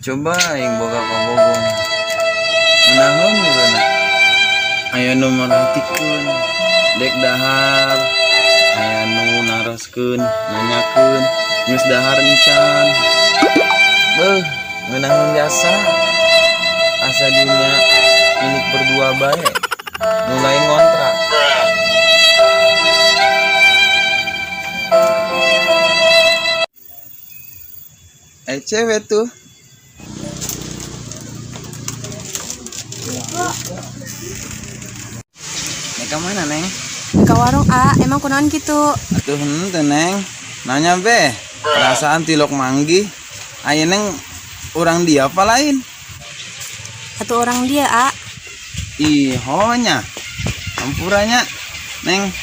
Coba aing boga kabogoh. Meunahun meureunna. Aya nu merhatikeun, dek dahar, aya nu naroskeun, nanyakeun, geus dahar encan. Beuh, ngeunahun jasa. Asa dunya milik berdua bae. Nu lain ngontrak. Eh, cewek tuh. Neng, ka mana, Neng? Ke warung, A, emang kunaon gitu? Atuh henteu, Neng. Nanya be. Perasaan tilok manggih. Aya Neng urang dia apa lain? Atau orang dia, A. Ih, honya. Hampuranya. Neng,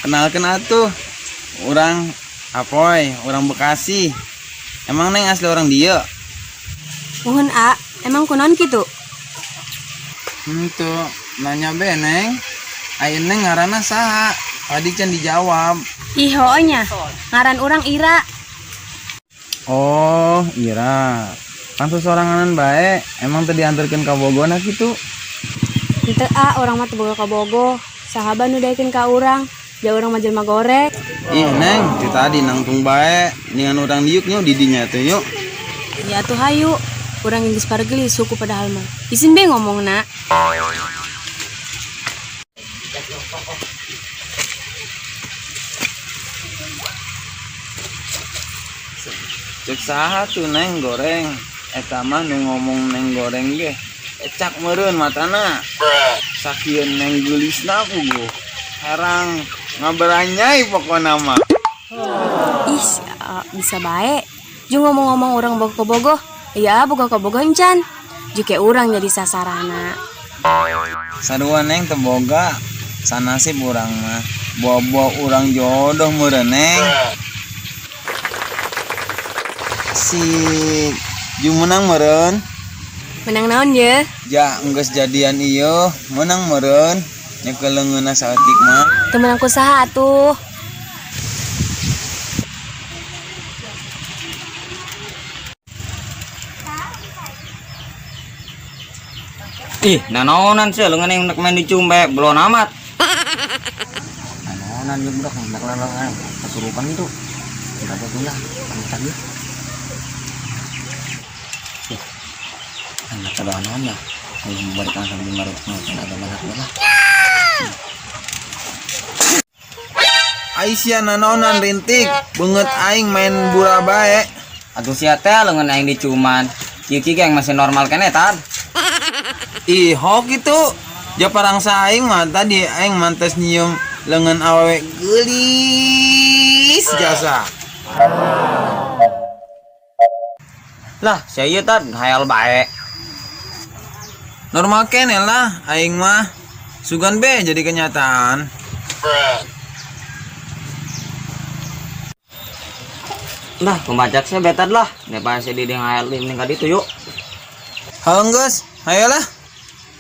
kenalkeun atuh. Urang Apoy, orang Bekasi. Emang Neng asli orang dia? Muhun, A, emang kunaon gitu? Henteu, nanya be, Neng. Aya Neng ngaranna saha? Tadi can dijawab. Ih, honya. Ngaran urang Ira. Oh, Ira. Kan sesoranganan bae, emang teu diantarkeun ka Bogona kitu? Henteu, A, urang mah teu boga kabogoh. Saha nu daekeun ka urang? Jauh urang mah jelema goreng. Ih, Neng, ti tadi nangtung bae. Ningan urang diuk nyu di dinya teh yuk. Ya atuh hayu. Urang geus pargeli suku padahal mah. Isin be ngomongna. Cek saha tuh Neng goreng? Eta mah nu ngomong Neng goreng ge. Ecak meureun matana. Sakieun Neng geulisna puguh. Herang ngaberanyai pokona mah. Ih, A, bisa bae. Jeung ngomong-ngomong urang boga kabogoh. Iya, boga kabogoh encan. Juke urang jadi sasarana. Sarua Neng teu boga. Sanasib urang mah. Buah-buah urang jodoh meureun Neng. Si Ju menang meureun. Menang naon ye? Ja enggeus jadian ieu, menang meureun. Nyekel leungeunna saeutik mah. Teu menang ku saha atuh? Ih, nanaonan sih leungeun yang main dicumbe, belum amat. Nanaonan ieu budak hendak lalangan kesurupan gitu. Tidak betul lah, pamitan dia. Ih, anak ada naon ya. Ayo memberikan sambil maruk makan ada banyak lah. Aisyah nanaonan rintik, beungeut aing main bura bae. Atuh sia teh leungeun aing dicuman. Kieu kieu yang masih normal keneh tan. Ih, hok itu. Ja parangsa aing mah tadi aing mantes nyium leungeun awewe geulis jasa. Lah, sia ieu tan hayal bae. Normal keneh lah aing mah. Sugan be jadi kenyataan. Lah, pembajak saya better lah. Daripada saya di hayal di meninggal itu yuk. Heuh geus, hayolah.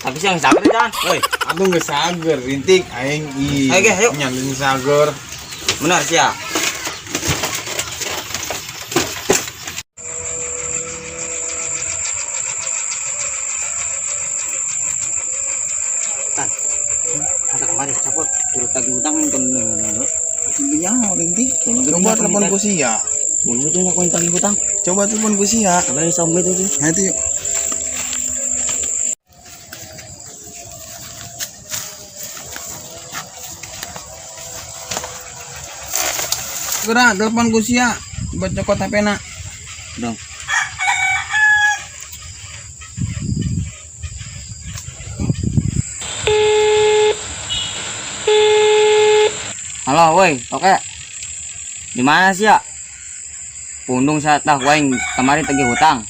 Tapi sih yang sager kan. Woi, Atuh geus sager rintik aing ih. Ayo, ge, ayo. Nyanting sager. Benar sih ya. Tan. Kata kemarin siapa turut tagih hutang yang kena. Yang rintik. Coba telepon ku sia. Boleh tuh nak tagih hutang. Coba telepon ku sia. Sampai sampai itu tuh. Nah itu yuk. Segera telepon ku sia. Coba cokot HP na. Dong. Halo, woi, oke. Di mana sih ya? Pundung saya tahu aing kemarin tagih hutang.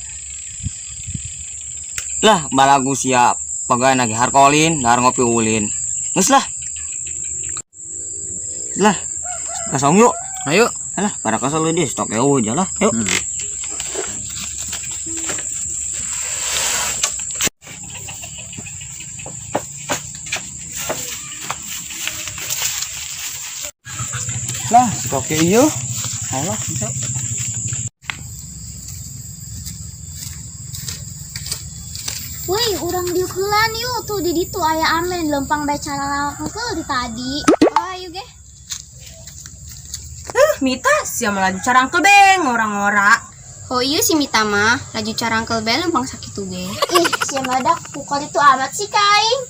Lah, balagu siap. Pegawai nagih harkolin, dahar ngopi ulin. Geus lah. Lah, kasong yuk. Ayo. Alah, pada kasal lu di stok eueuh aja lah. Yuk. Lah, stok ieu. Alah, bisa. Urang diuk heula yuk, tuh di ditu aya amen lempang bae carangkeul di tadi. Oh, ayo ge. Mita, sia melaju carangkel beng orang-ora. Oh iya si Mita mah laju carangkel bae lempang sakitu ge. Ih, sia mah pukul itu amat sih ka aing.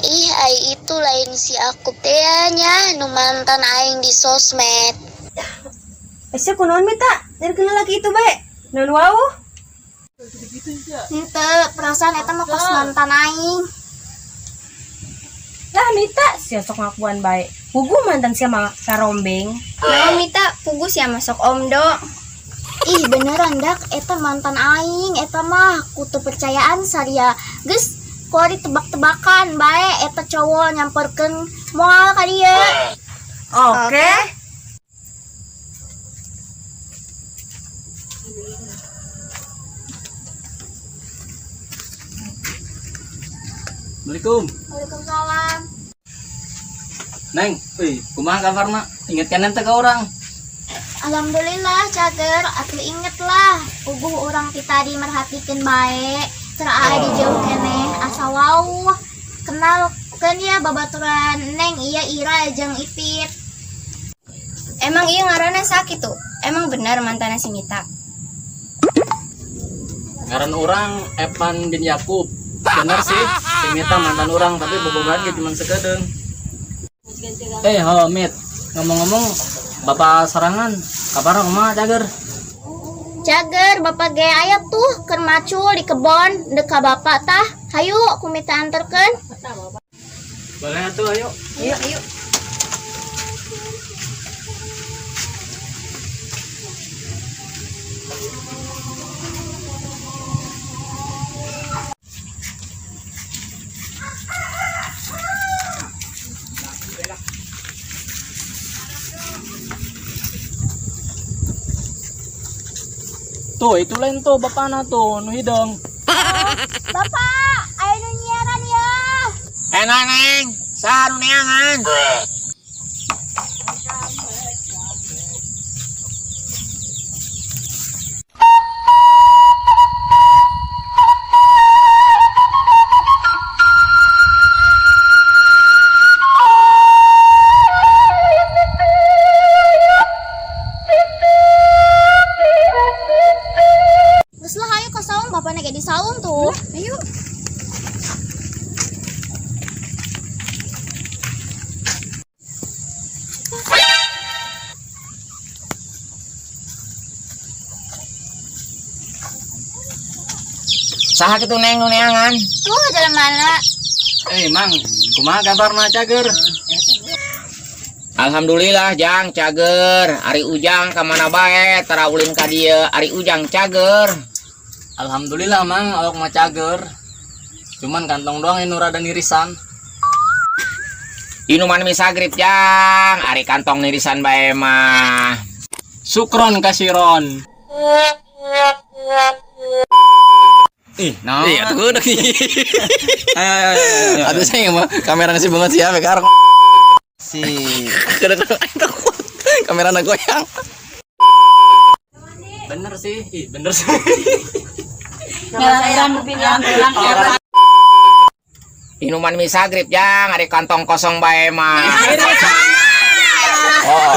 Ih, ai itu lain si aku teh nya nu mantan aing di sosmed. Sia kunaon Mita? Dari kenal laki itu bae. Naon wau? Henteu, perasaan eta mah kos mantan aing. Lah Mita, sia sok ngakuan bae. Pugu mantan sia mah karombeng. Naon Mita, pugu sia masuk omdo. Ih, beneran dak, eta mantan aing, eta mah kutu percayaan saria. Geus, kuari tebak-tebakan bae eta cowok nyamperkeun moal ka dieu. Oke. Assalamualaikum. Waalaikumsalam. Neng, wih, kumaha kabarna? Inget kan ente ke orang? Alhamdulillah cager, atuh inget lah. Puguh urang ti tadi merhatikeun bae, keur aya di jauh keneh asa wau. Kenalkeun ya babaturan Neng iya Ira jeung Ipit. Emang iya ngaranna sakitu? Emang benar mantanna si Mita? Ngaran orang Evan bin Yakub. Bener sih, si Mita mantan orang tapi bobogohan ge cuman sekedeung. Halo Mit. Ngomong-ngomong, bapak sorangan kabar kumaha cager? Cager, bapak ge aya tuh keur macul di kebon deka bapak tah. Hayu ku Mita anterkeun. Boleh atuh, ayo. Ayo, ayo. Tuh, itu lain tuh bapakna tuh, nu hideung. Bapak, aya nu nyiaran ya. Enak Neng, saha nu neangan? Geus lah ayo ka saung, bapakna ge di saung tuh. Ayo. Saha kitu Neng nu neangan? Tuh jalan mana? Mang, kumaha kabarna cager? Alhamdulillah Jang cager. Ari Ujang ka mana bae tara ulin ka dieu. Ari Ujang cager. Alhamdulillah Mang, awak mah cager. Cuman kantong doang nu rada nirisan. Inuman misagrip Jang, ari kantong nirisan bae mah. Sukron kasiron. Ih, naon? Iya, tuh udah. Ayo, ayo, ayo. Aduh, saya mah kamera ngasih banget sih ya, sekarang. Si. Kadang-kadang aing takut. Kamera na goyang. Bener sih, ih bener sih. Inuman misagrip Jang, ari kantong kosong bae mah. Oh.